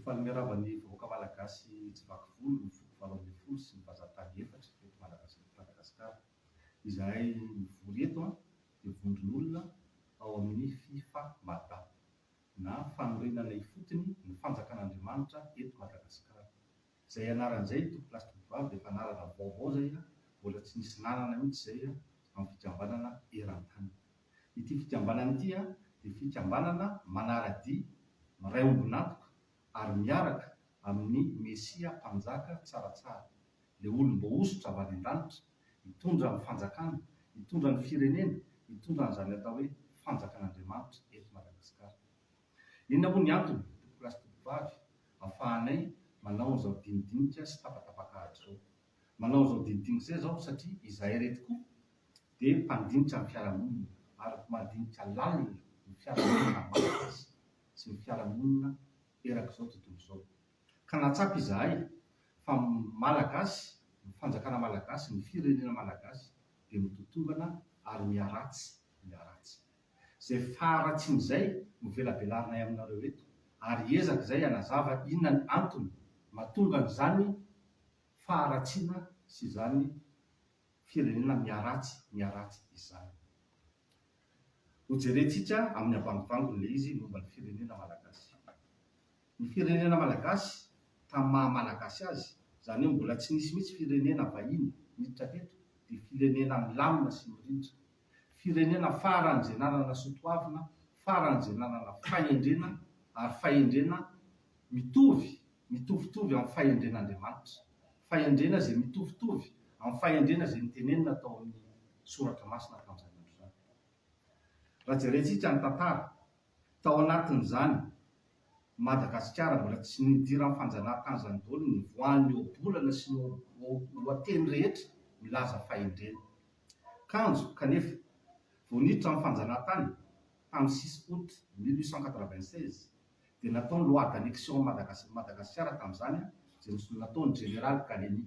Faly miarahaba ny vahoaka Malagasy tsy vaky volo, ny foko 18 sy ny vazantany efatra eto Madagasikara. Izahay mivory eto dia vondron'olona ao amin'ny Fifa Mada na fanorenana ifotony ny fanjakan'Andriamanitra eto Madagasikara. Izay anarana izay tompokolahy sy tompokovavy dia efa anarana vaovao izay mbola tsy nisy nanana mihitsy izay amin'ny fikambanana eran-tany. Ity fikambanana ity dia fikambanana manara-dia, miray ombon'antoka ary miaraka amin'ny Mesia Mpanjaka tsaratsara, ilay olom-boahosotra avy any an-danitra, hitondra ny fanjakana, hitondra ny firenena, hitondra an'izany atao hoe fanjakan'Andriamanitra eto Madagasikara. Inona moa ny antony, tompokolahy sy tompokovavy, ahafahanay manao an'izao dinidinika sy tapatapak'ahitra izao? Manao an'izao dinidinika izay izao satria izahay ireto koa dia mpandinika ny fiarahamonina ary mandinika lalina ny fiarahamonina malagasy sy ny fiarahamonina erak'izao tontolo izao. Ka nahatsapa izahay fa Malagasy, ny fanjakana malagasy, ny firenena malagasy dia mitotongana ary miharatsy, miharatsy. Izay faharatsiana izay no velabelarinay aminareo eto ary hiezaka izay hanazava inona ny antony mahatonga an'izany faharatsiana sy izany firenena miharatsy miharatsy izany. Hojerentsika amin'ny havangovangony ilay izy momba ny firenena malagasy. Ny firenena malagasy tamin'ny maha malagasy azy, izany hoe mbola tsy nisy mihitsy firenena vahiny niditra teto dia firenena milamina sy mirindra. Firenena faran'izay nanana soatoavina, faran'izay nanana fahendrena ary fahendrena mitovy, mitovitovy amin'ny fahendren'Andriamanitra. Fahendrena izay mitovitovy amin'ny fahendrena izay notenenina tao amin'ny Soratra Masina tamin'izany andro izany. Raha jerentsika ny tantara, tao anatin'izany Madagasikara mbola tsy nidiran'ny fanjanahantany izany daholo ny nivoahan'ny ohabolana sy ny ohateny rehetra milaza fahendrena. Kanjo, kanefa, vao niditra ny fanjanahantany, tamin'ny six août 1896, dia natao ny loi d'annexion an'i Madagasikara tamin'izany, izay nataon'ny jeneraly Gallieni.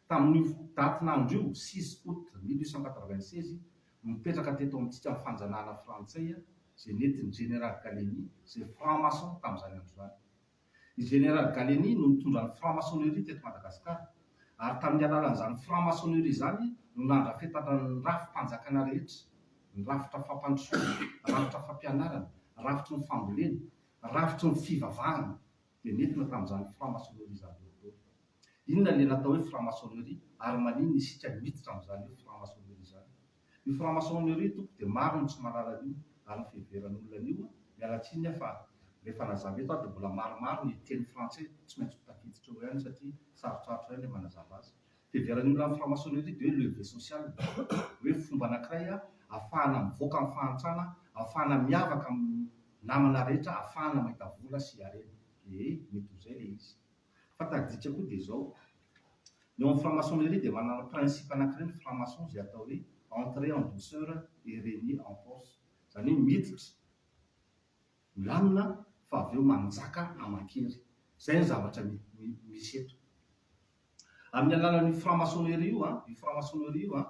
Tamin'io datin'andro io, six août 1896, no nipetraka teto amintsika ny fanjanahana frantsay, izay nentin'ny jeneraly Gallieni, izay franc-maçon tamin'izany andro izany. I Jeneraly Gallieni no nitondra ny franc-maçonnerie teto Madagasikara, ary tamin'ny alalan'izany franc-maçonnerie izany no nandrafetana ny rafi-panjakana rehetra, ny rafitra fampandrosoana, rafitra fampianarana, rafitry ny fambolena, rafitry ny fivavahana dia nentina tamin'izany franc-maçonnerie izany daholo. Inona ilay natao hoe franc-maçonnerie ary maninona isika miditra amin'izany hoe franc-maçonnerie izany? Io franc-maçonnerie io tompoko dia maro ny tsy mahalala an'io ary ny fiheveran'olona an'io, miala tsiny aho fa rehefa nazava eto aho dia mbola maromaro ny teny frantsay tsy maintsy ho tafiditra eo ihany satria sarotsarotra ihany ilay manazava azy. Fiheveran'ny olona ny franc-maçonnerie dia hoe levier social, hoe fomba anankiray ahafahana mivoaka amin'ny fahantrana, ahafahana miavaka amin'ny namana rehetra, ahafahana mahita vola sy harena. Ee, mety ho izay ilay izy. Fa tadidika koa dia izao, ny ao amin'ny franc-maçonnerie dia manana principe anankiray ny franc-maçon izay atao hoe entrer en douceur et régner en force, izany hoe miditra milamina fa avy eo manjaka aman-kery. Izay ny zavatra misy eto. Amin'ny alalan'io franc-maçonnerie io, io franc-maçonnerie io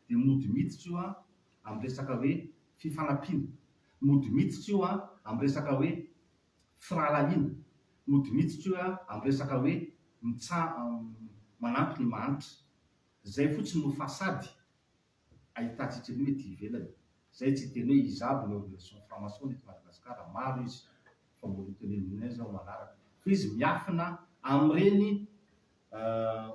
dia mody miditra io amin'ny resaka hoe fifanampiana, mody miditra io amin'ny resaka hoe Firahalahiana, mody mihitsy io amin'ny resaka hoe mitsa manampy ny mahantra. Zay fotsiny no façade ahitantsika an'io ety ivelany. Zay tsy hiteny hoe iza aby ny organisation franc maçon eto Madagascar, maro izy fa mbola ho teneninay zao manaraka. Fa izy miafina amin'ireny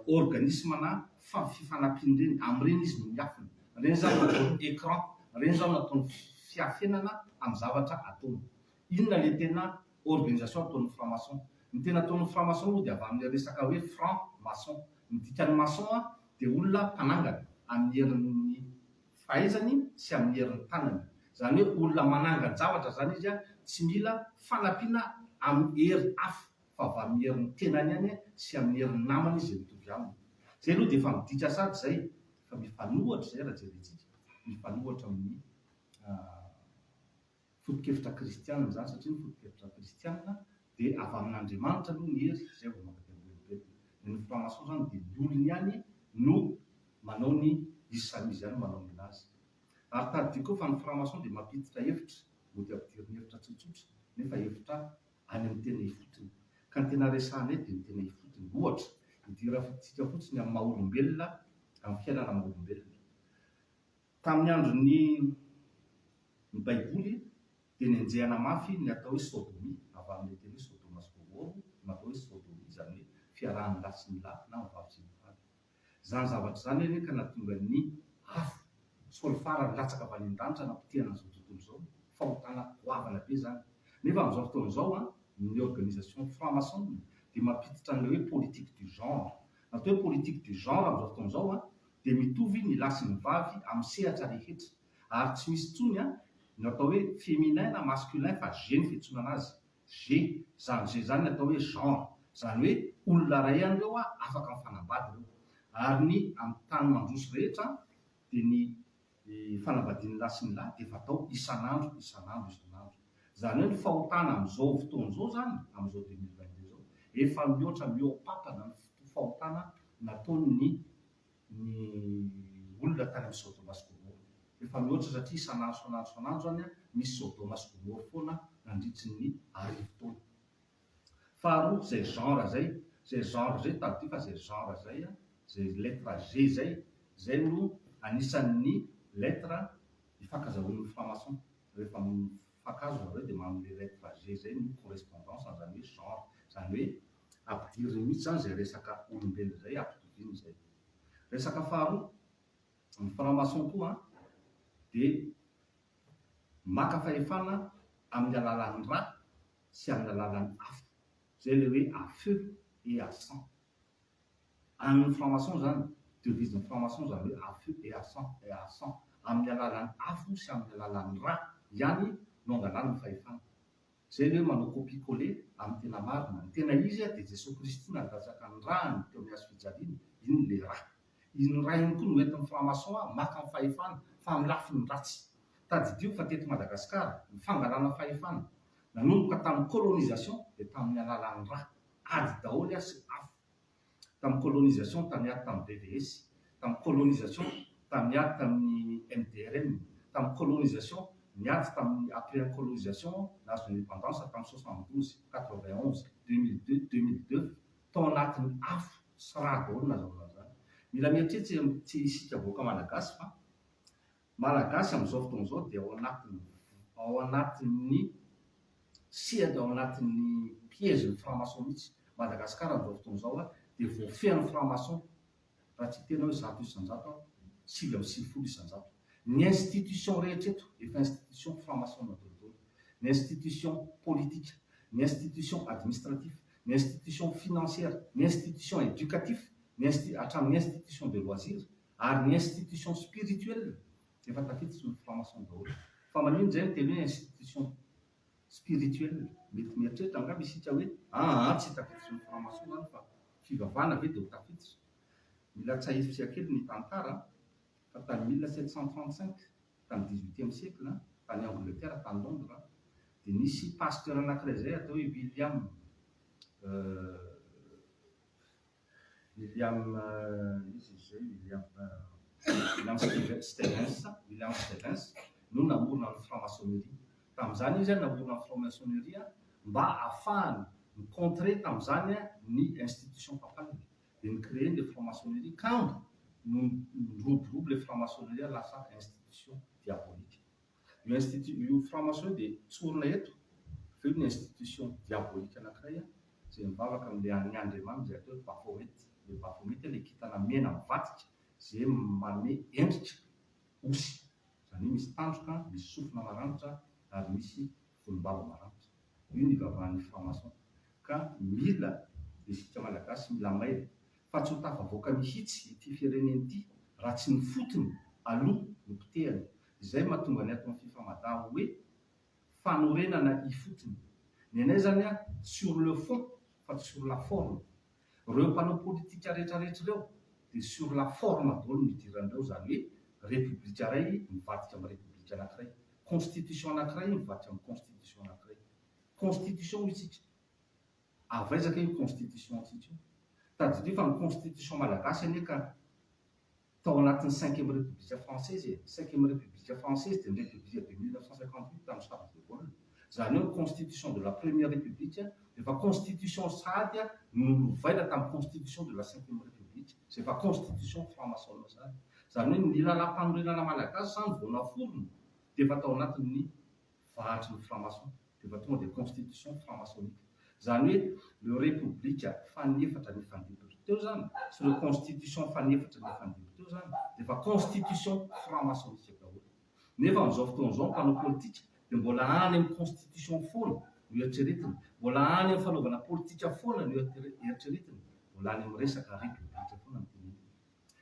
organisme na fifanampiana ireny, amin'ireny izy no miafina. Ireny zany nataony écran, ireny zany nataony fiafenana amin'ny zavatra ataony. Inona le tena organisation ataon'ny franc maçon? Ny tena ataon'ny franc maçon moa dia avy amin'ilay resaka hoe franc maçon. Ny dikan'ny maçon dia olona mpanangana amin'ny herin'ny fahaizany sy amin'ny herin'ny tanany. Izany hoe olona manangan-javatra izany izy tsy mila fanampiana amin'ny hery hafa fa avy amin'ny herin'ny tenany ihany sy amin'ny herin'ny namany izay mitovy aminy. Izay aloha dia efa midika sady izay fa mifanohitra izay raha jerentsika, mifanohitra amin'ny Foto-kevitra kristianina izany satria ny foto-kevitra kristianina dia avy amin'Andriamanitra aloha ny hery izay vao mankaty amin'ny olombelona. Ny an'ny franc-maçon izany dia ny olony ihany no manao ny izy samy izy ihany no manao ny anazy. Ary tadidio koa fa ny franc-maçon dia mampiditra hevitra, mody ampidiriny hevitra tsotsotra nefa hevitra any amin'ny tena ifotony. Ka. Ka ny tena resahana eto dia ny tena ifotony. Ohatra, idirantsika fotsiny amin'ny maha olombelona, amin'ny fiainana maha olombelona. Tamin'ny andron'ny ny Baiboly dia nenjehana mafy ny atao hoe sodomie, avy amin'ilay teny hoe Sodoma sy Gomoro no atao hoe sodomie, izany hoe fiarahan'ny lahy sy ny lahy na ny vavy sy ny vavy. Izany zavatra izany anie ka nahatonga ny afo solifara nilatsaka avy any an-danitra nampotehana an'izao tontolo izao, fahotana goavana be izany. Nefa amin'izao fotoana izao an, ny organisation franc-maçon dia mampiditra an'ilay hoe politique du genre. Ny atao hoe politique du genre amin'izao fotoana izao an, dia mitovy ny lahy sy ny vavy amin'ny sehatra rehetra ary tsy misy intsony ny atao hoe féminin na masculin fa G ny fiantsoana anazy, G, izany G izany ny atao hoe genre, izany hoe olona iray ihany ireo afaka mifanambady ireo ary ny amin'ny tany mandroso rehetra dia ny fanambadian'ny lahy sy ny lahy dia efa atao isan'andro isan'andro isan'andro. Izany hoe ny fahotana amin'izao fotoana izao izany, amin'izao 2022 izao, efa mihoatra mihoa-pampana ny fahotana nataon'ny ny olona tany amin'ny Sodoma sy Gomora. Efa mihoatra satria isan'andro isan'andro isan'andro izany misy Sodoma sy Gomora foana nandritry ny arivotaona. Faharoa, izay genre izay, izay genre izay tadidio fa izay genre izay, izay lettre G izay, izay no anisan'ny lettre ifankazahoan'ny franc-maçon. Rehefa mifankahazo zareo dia manome lettre G izay no correspondance an'izany hoe genre. Izany hoe ampidiriny mihitsy izany izay resaka olombelona izay, ampitoviany izay. Resaka faharoa, ny franc-maçon koa dia maka fahefana amin'ny alalan'ny ra sy amin'ny alalan'ny afo. Izay ilay hoe à feu et à sang. An'ny franc-maçon izany, devise-n'ny franc-maçon izany hoe à feu et à sang, et à sang. Amin'ny alalan'ny afo sy amin'ny alalan'ny ra ihany no angalany ny fahefana. Izay ilay hoe manao copie coller amin'ny tena marina. Ny tena izy dia Jesoa Kristy nandatsaka ny rany teo amin'ny hazo fijaliana, iny ilay ra. Iny ra iny koa no entin'ny franc-maçon maka ny fahefana fa amin'ny lafiny ratsy. Tadidio fa teto Madagasikara, ny fangalana fahefana nanomboka tamin'ny colonisation dia tamin'ny alalan'ny ra, ady daholo sy afo. Tamin'ny colonisation tamin'ny ady tamin'ny VVS, tamin'ny colonisation tamin'ny ady tamin'ny MDRM, tamin'ny colonisation ny ady tamin'ny après ny colonisation nahazo indépendance tamin'ny 72, 91, 2002, 2002, tao anatin'ny afo sy ra daholo nazahoana an'izany. Mila mieritreritra tsy isika vahoaka malagasy fa Malagasy amin'izao fotoana izao dia ao anatin'ny ao anatin'ny sehatra ao anatin'ny piège ny franc maçon mihitsy. Madagascar amin'izao fotoana izao dia voafehin'ny franc maçon raha tsy hiteny aho hoe 100% aho, 99%. Ny institution rehetra eto efa institution franc maçon daholo. Ny institution politique, ny institution administratif, ny institution financière, ny institution éducatif, ny insti hatramin'ny institution de loisir ary ny institution spirituelle efa tafiditry ny franc maçon daholo. Fa maninona izay miteny hoe institution spirituelle? Mety mieritreritra angamba isika hoe aa tsy tafiditry ny franc maçon izany fa fivavahana ve dia ho tafiditra? Mila tsahivitsika kely ny tantara fa tany 1735, tamin'ny dix-huitième siècle, tany Angleterre, tany Londres, dia nisy pasteur anankiray izay atao hoe William William iza izy izay William William Stevens William Stevens no namorona ny franc-maçonnerie. Tamin'izany izy namorona ny franc-maçonnerie mba ahafahany mi-contrer tamin'izany ny institution papale. Dia ni-créer ilay franc-maçonnerie kanjo no niroborobo ilay franc-maçonnerie lasa institution diabolique. Io institut io franc maçon io dia tsorina eto fa io ny institution diabolique anakiray izay mivavaka amin'ilay an'ny andriamaniny izay atao hoe Baphomet. Ilay Baphomet ilay kintana mena mivadika izay manome endrika osy, izany hoe misy tandroka, misy sofina maranitra ary misy volombava maranitra. Io ny ivavahan'ny franc maçon. Ka mila isika malagasy mila mailo fa tsy ho tafavoaka mihitsy ity firenena ity raha tsy ny fotony aloha no potehana. Izay mahatonga ny ato amin'ny Fifamada hoe fanorenana ifotony. Ny anay izany an, sur le fond fa tsy sur la forme. Ireo mpanao politika rehetra rehetra ireo dia sur la forme daholo no idiran'ireo, izany hoe repoblika iray mivadika amin'ny repoblika anankiray, constitution anankiray mivadika amin'ny constitution anankiray. Constitution hoy isika. Avy aiza kay io constitution antsika io? Tadidio fa ny constitution malagasy anie ka tao anatin'ny cinquième république française e! Cinquième république française dia ny république de 1958 tamin'i Charles de Gaulle. Izany hoe ny constitution de la première république dia efa constitution sahady nolovaina tamin'ny constitution de la cinquième république, izay efa constitution franc-maçon sahady. Izany hoe ny lalàmpanorenana malagasy izany vao naforona dia efa tao anatin'ny vahatry ny franc-maçon, dia efa tonga dia constitution franc-maçonnique. Izany hoe ireo repoblika fahaefatra nifandimby teo izany sy ireo constitution fahaefatra nifandimby teo izany dia efa constitution franc-maçonnique daholo. Nefa amin'izao fotoana izao ny mpanao politika dia mbola any amin'ny constitution foana no eritreretiny, mbola any amin'ny fanaovana politika foana no eritreretiny, mbola any amin'ny resaka repoblika foana no teneniny.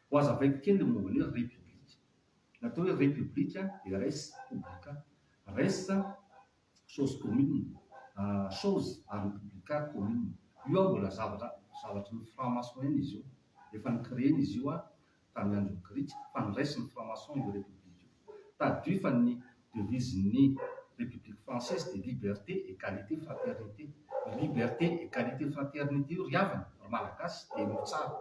Ho hazavaiko kely ny momba ny hoe repoblika. Ny atao hoe repoblika dia res publica. Res, chose commune, chose ary ny publica commune. Io an mbola zavatra zavatry ny franc maçon ihany izy io. Efa ni-créer-na izy io an tamin'ny andron'ny Grika fa noraisin'ny franc maçon io république io. Tadidio fa ny devise-n'ny république française dia liberté, égalité, fraternité. Io liberté, égalité, fraternité io ry havana, ry Malagasy dia henoy tsara.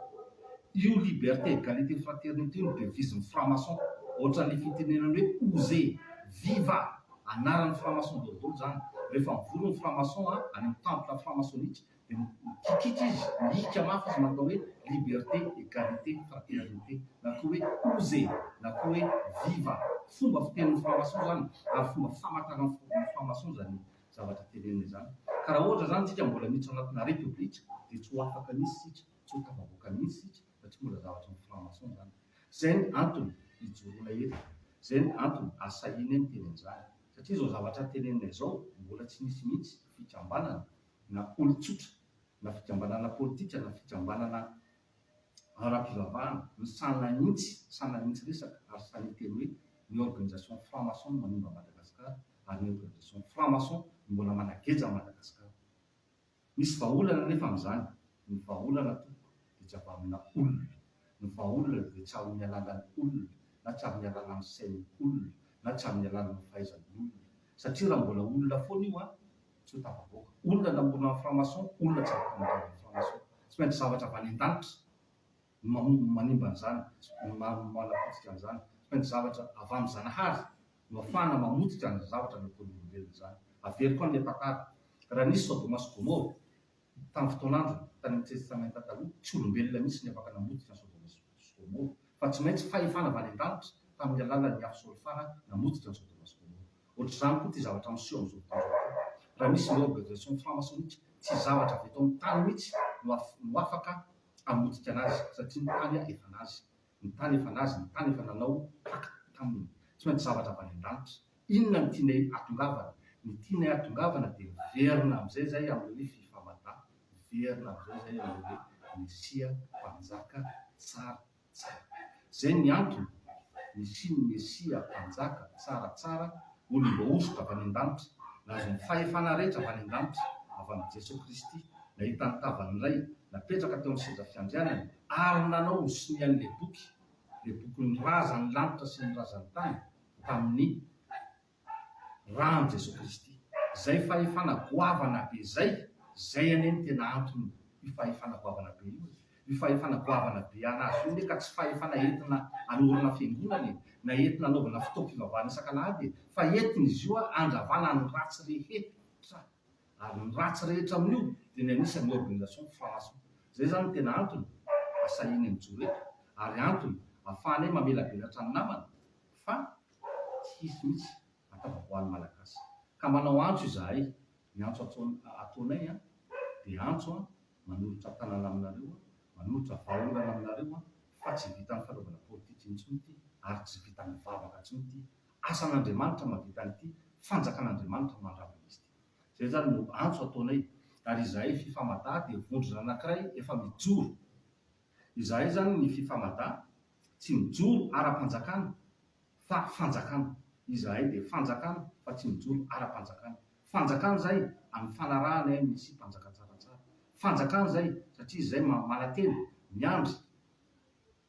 Io liberté, égalité, fraternité io no devise-n'ny franc maçon. Ohatran'ilay fitenenana hoe Osez! Viva! Anaran'ny franc maçon daholo izany. Rehefa mivory ny franc maçon any amin'ny temple franc maçonnique Dia mikikika izy, mihika mafy izy manao hoe liberté, égalité, fraternité, na koa hoe oze, na koa hoe viva. Fomba fitenin'ny franc-maçon izany ary fomba famantaran'ny franc-maçon izany zavatra tenenina izany. Ka raha ohatra izany isika mbola miditra anatina république dia tsy ho afaka mihitsy isika, tsy ho tafavoaka mihitsy isika satria mbola zavatry ny franc-maçon izany. Izay ny antony ijoroana eto, izay ny antony ahasahianay miteny an'izany. Satria izao zavatra tenenina izao mbola tsy nisy mihitsy fikambanana na olon-tsotra, na fikambanana politika, na fikambanana ara-pivavahana, ny sahy nanintsy, sahy nanintsy resaka ary sahy niteny hoe ny organisation franc-maçon no manimba an'i Madagasikara ary ny organisation franc-maçon no mbola manageja an'i Madagasikara. Misy vahaolana anefa amin'izany, ny vahaolana tompoko dia tsy avy amina olona, ny vahaolana dia tsy amin'ny alalan'ny olona, na tsy amin'ny alalan'ny sain'ny olona, na tsy amin'ny alalan'ny fahaizan'ny olona, satria raha mbola olona foana io an, tsy ho tafavoaka. Olona namorona ny franc maçon, olona tsy afaka mandrava ny franc maçon. Tsy maintsy zavatra avy any an-danitra no manimba an'izany, no manapotika an'izany. Tsy maintsy zavatra avy amin'ny Zanahary no afahana mamotika an'izany zavatra nataon'olombelona izany. Averiko any ilay tantara. Raha nisy Sodoma sy Gomora tamin'ny fotoan'androny, tany amin'ny Testamenta Taloha, tsy olombelona mihitsy ny afaka namotika an'i Sodoma sy Gomora, fa tsy maintsy fahefana avy any an-danitra tamin'ny alalan'ny afo solifara namotika an'i Sodoma sy Gomora. Ohatr'izany koa ity zavatra miseho amin'izao fotoana izao ity. Raha misy ny organisation franc-maçonnique, tsy zavatra avy eto amin'ny tany mihitsy no no afaka hamotika anazy, satria ny tany efa nazy. Ny tany efa nazy, ny tany efa nanao pacte taminy. Tsy maintsy zavatra avy any an-danitra. Inona no tianay hatongavana? Ny tianay hatongavana dia miverina amin'izay izahay amin'ilay hoe Fifamada, miverina amin'izay izahay amin'ilay hoe Mesia Mpanjaka tsara. Tsara. Izay ny antony nisian'ny Mesia Mpanjaka tsara tsara, olom-boahosotra avy any an-danitra, nahazo ny fahefana rehetra avy any an-danitra, avy amin'i Jesoa Kristy, nahita ny tavan'ny Ray, napetraka teo amin'ny seza fiandrianany, ary nanao ny sonian'ilay boky, ilay bokin'ny razan'ny lanitra sy ny razan'ny tany, tamin'ny Ràn'i Jesoa Kristy. Izay fahefana goavana be izay, izay anie no tena antony io fahefana goavana be io e. Io fahefana goavana be anazy io anie ka tsy fahefana entina hanorina fiangonana e, na entina hanaovana fotoam-pivavahana isak'alahady e, fa entina izy io handravana ny ratsy rehetra. Ary ny ratsy rehetra amin'io dia ny anisan'ny organisation franc-maçon. Izay izany no tena antony asahianay mijoro eto, ary antony ahafahanay mamelabelatra ny namana fa Tsy hisy mihitsy hatafavoahan'ny Malagasy. Ka manao antso izahay, ny antso ataonay dia antso manolotra tanana aminareo, manolotra vahaolana aminareo fa tsy vitan'ny fanaovana politika intsony ity ary tsy vitan'ny vavaka intsony ity. Asan'Andriamanitra mahavita an'ity, fanjakan'Andriamanitra mandrava an'izy ity. Izay izany no antso ataonay. Ary izahay Fifamada dia vondrona anankiray efa mijoro. Izahay izany ny Fifamada tsy mijoro ara-panjakana fa fanjakana. Izahay dia fanjakana fa tsy mijoro ara-panjakana. Fanjakana izay amin'ny fanarahana ahy misy mpanjaka tsaratsara. Fanjakana izay satria izay manantena, miandry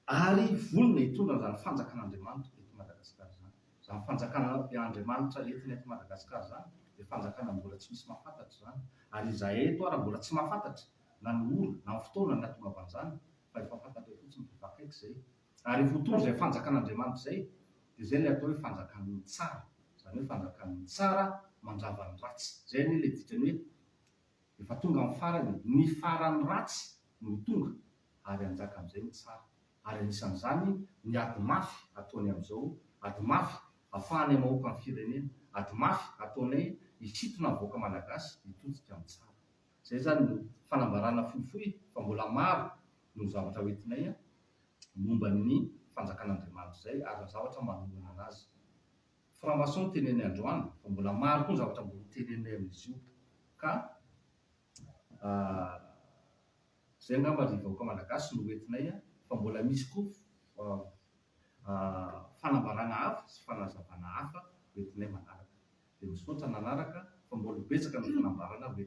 ary vonona hitondra an'izany fanjakan'Andriamanitra eto Madagasikara izany. Izany fanjakan'Andriamanitra entina eto Madagasikara izany dia fanjakana mbola tsy misy mahafantatra izany. Ary izahay eto ara mbola tsy mahafantatra na ny ora na ny fotoana ny hahatongavan'izany fa efa fantatray fotsiny fa efa akaiky izay. Ary rehefa ho tonga izay fanjakan'Andriamanitra izay, dia izay ilay atao hoe fanjakan'ny tsara, izany hoe fanjakan'ny tsara. mandrava ny ratsy. Izay anie ilay dikany hoe efa tonga ny farany e. Ny faran'ny ratsy no ho tonga ary hanjaka amin'izay ny tsara. Ary anisan'izany ny ady mafy ataony amin'izao, ady mafy afahanay mahoaka ny firenena, ady mafy ataonay hisintona ny vahoaka malagasy hitodika amin'ny tsara. Izay izany no fanambarana fohifohy fa mbola maro no zavatra hoentinay momba ny fanjakan'Andriamanitra izay ary ny zavatra manohana anazy. Franc-maçon no teneniny androany fa mbola maro koa ny zavatra mbola ho teneninay amin'izy io ka izay angamba ry vahoaka malagasy no hoentinay fa mbola misy koa fanambarana hafa sy fanazavana hafa hoentinay manaraka. Dia misaotra nanaraka fa mbola ho betsaka ny fanambarana hoentinay.